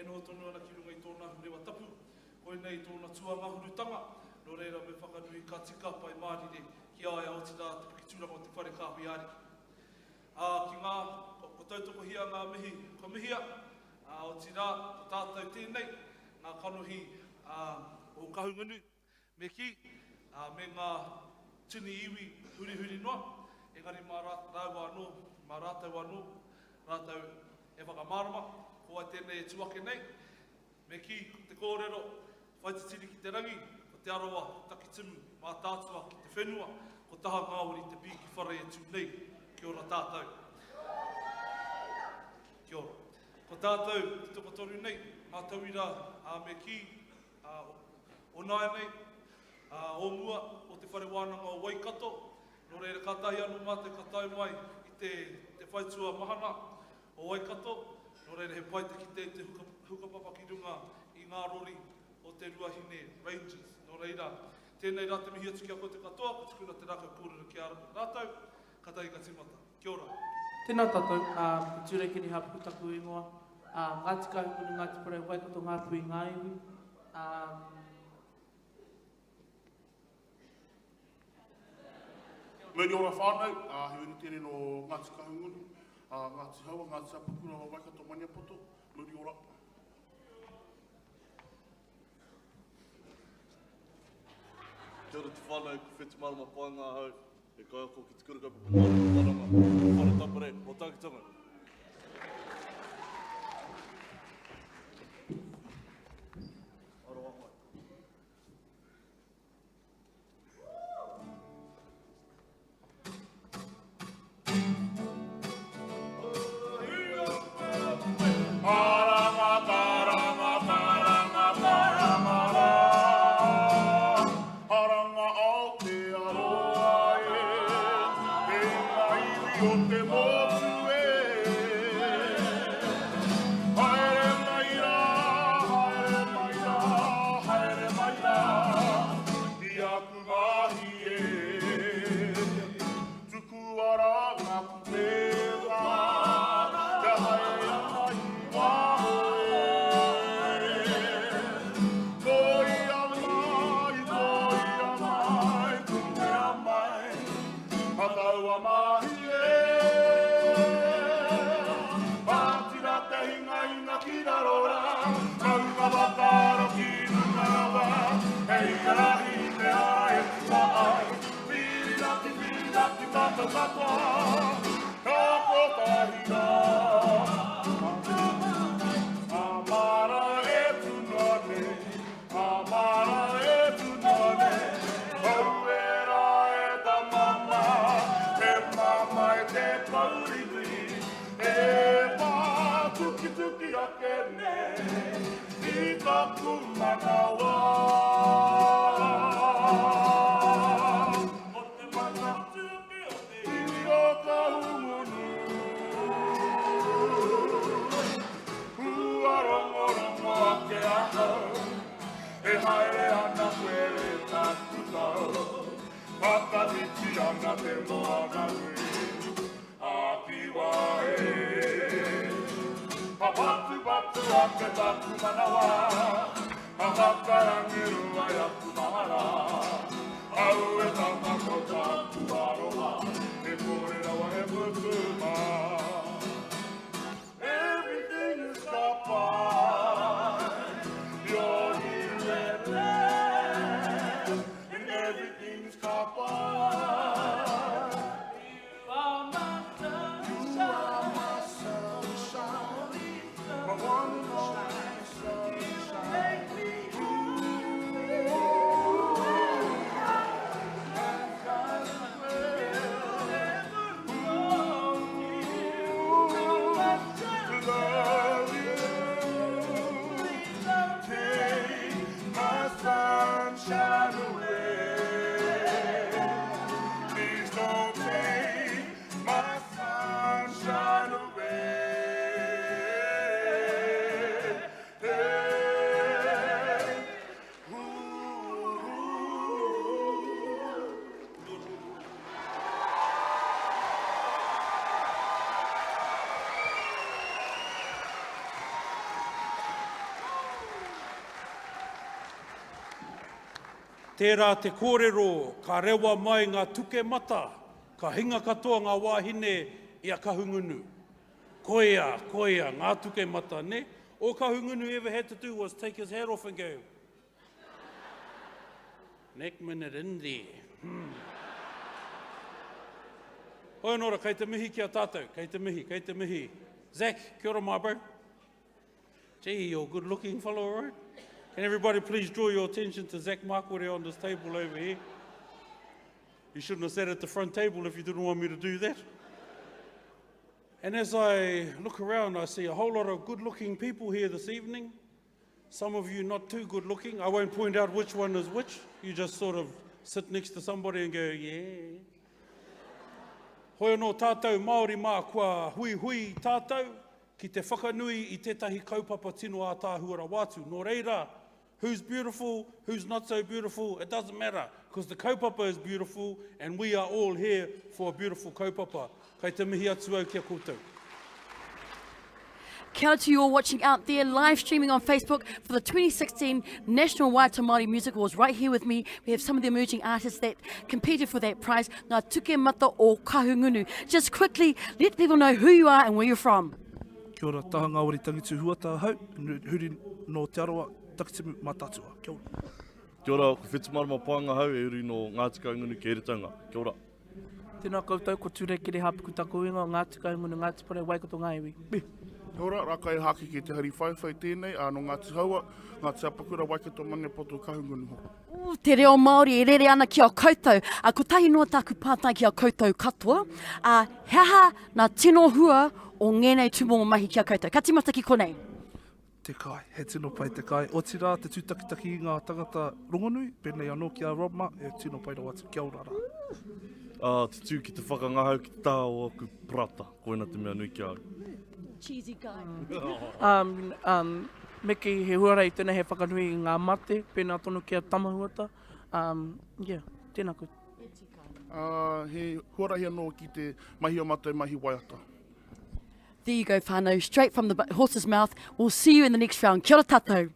noho tonu ana ki runga i tōna ahurewa tapu, koinei tōna tuangahurutanga, nō reira me whakanui ka tika Pai Mārire ki a ia otirā te piki tūranga o te whare kāhui ariki. Ā, ki ngā, kua tautokohia ngā mihi kua mihia, ā, otirā, ko tātou tēnei, ngā kanohi, ā, o Kahungunu, Me kī, ā, me ngā tini iwi hurihuri noa, engari mā rāua anō, mā rātou anō, rātou e whakamārama, ko wai tēnei e tū ake nei. Me kī, ko te kōrero, whaititiri ki te rangi, ko Te Arawa, Takitimu, Mātaatua ki te whenua, ko Taha Ngāwari te pī ki whare e tū nei, kia ora tātou. Kia ora. Ko tātou, te tokotoru nei, ngā tauira, ā, me kī, ā, o nāianei, ā, o mua, o Te Whare Wānanga o Waikato, nō reira kātahi anō mātou ka tae mai i te, te whaitua mahana o Waikato, nō reira he pai te kite i te huka, hukapapa ki runga i ngā rori o Te Ruahine Ranges. Nō reira, tēnei rā te mihi atu ki a koutou katoa, ka tukuna te rākau kōrero ki a rātou, kātahi ka tīmata. Kia ora. Tēnā tātou, ā, ko Ture Kenihapuku taku ingoa, ā, Ngāti Kahungunu, Ngāti Porou, Waikato, Ngāpuhi, Ngā Iwi, ā. Mauri ora whānau, ā, he uri tēnei nō Ngāti Kahungunu, ā, Ngāti Haua, Ngāti Apakura, Waikato, Maniapoto, mauri ora. Kia ora te whānau, ko Whetumarama Paenga ahau, he kaiako ki Te Kura Kaupapa Māori o Tauranga, o Whare Tapere, o Takitonga. Aroha mai. Tukua rā ngā kupenga kia haere ana i waho e. Tōia mai, tōia mai, kumea mai, a taua mahi e. Pātira te hingainga ki raro rā, maunga whakaaro ki runga rawa, hei ārahi i te ara e tua ai. Whirinaki, whirinaki tātou katoa, ka kotahi rā. A mara e tū noa nei, a mara e tū noa nei, Aue rā e ta mama, e mama e te pouri nui, e pā tukituki ake nei. I taku manawa. Ko te mana tuki o te iwi o Kahungunu. Kua rongorongo ake ahau, e haere ana koe e taku tau. Whakawhiti ana te moana nui. A Kiwa e. Ka patupatu ake taku manawa, ka whakarangiru ai aku mahara. Au e tama ko taku aroha, e kore rawa e mutu mā. Everything is ka pai, you're here and there, and everything's ka pai. Tērā te kōrero ka rewa mai ngā tukemata, ka hinga katoa ngā wāhine i a Kahungunu. Koia, koia, ngā tukemata, nē? All Kahungunu ever had to do was take his hat off and go, Neck minute in there. Hmm. Hoi anō ra, kei te mihi ki a tātou, kei te mihi, kei te mihi. Zach, kia ora my bro. Gee, you're good looking fellow, all right? Can everybody please draw your attention to Zach Makwere on this table over here? You shouldn't have sat at the front table if you didn't want me to do that. And as I look around, I see a whole lot of good looking people here this evening. Some of you not too good looking. I won't point out which one is which. You just sort of sit next to somebody and go, yeah. Hoi anō tātou Māori mā kua huihui tātou ki te whakanui i tētahi kaupapa tino ātaahua rawa atu. Nō reira, who's beautiful, who's not so beautiful, it doesn't matter, because the kaupapa is beautiful and we are all here for a beautiful kaupapa. Kei te mihi atu au ki a koutou. Kia ora to you all watching out there, live streaming on Facebook for the 2016 National Waiata Māori Music Awards. Right here with me, we have some of the emerging artists that competed for that prize, Ngā Tuke Mata o Kahungunu. Just quickly, let people know who you are and where you're from. Kia ora, taha ngāwari tangitu huata ahau, huri nō Te Arawa, Takitimu, Mātaatua. Kia ora. Kia ora, ko Whetumarama Paenga hau e uri nō Ngāti Kahungunu ki Heretaunga. Kia ora. Tēnā koutou, ko Ture Kerehapuku taku ingoa, Ngāti Kahungunu, Ngāti Porou, Waikato ngā iwi. Kia ora, Rakai Hākiki Te Hari Whaiwhai tēnei, ā, nō Ngāti Haua, Ngāti Apakura, Waikato, Maniapoto, Kahungunu hoki. Ooh, te reo Māori e rere ana ki a koutou. Ā, kotahi noa tāku pātai ki a koutou katoa, ā, he aha nā tino hua o ngēnei tūmomo mahi ki a koutou? Ka tīmata ki konei. Te kai, he tino pai te kai. Otirā, te tūtakitaki i ngā tangata rongonui, pēnei anō ki a Rob mā, he tino pai rawa atu. Kia ora rā. Ā, te tū ki te whakangahau ki te taha o aku parata, koina te mea nui ki a au. Cheesy guy. Um, um, me kī, he huarahi tēnei hei whakanui i ngā mate, pēnā tonu ki a Tamahuata. Um, yeah, tēnā koutou. Ā, he huarahi anō ki te mahi o mātou mahi waiata. There you go whanau, straight from the horse's mouth. We'll see you in the next round. Kia ora tatou.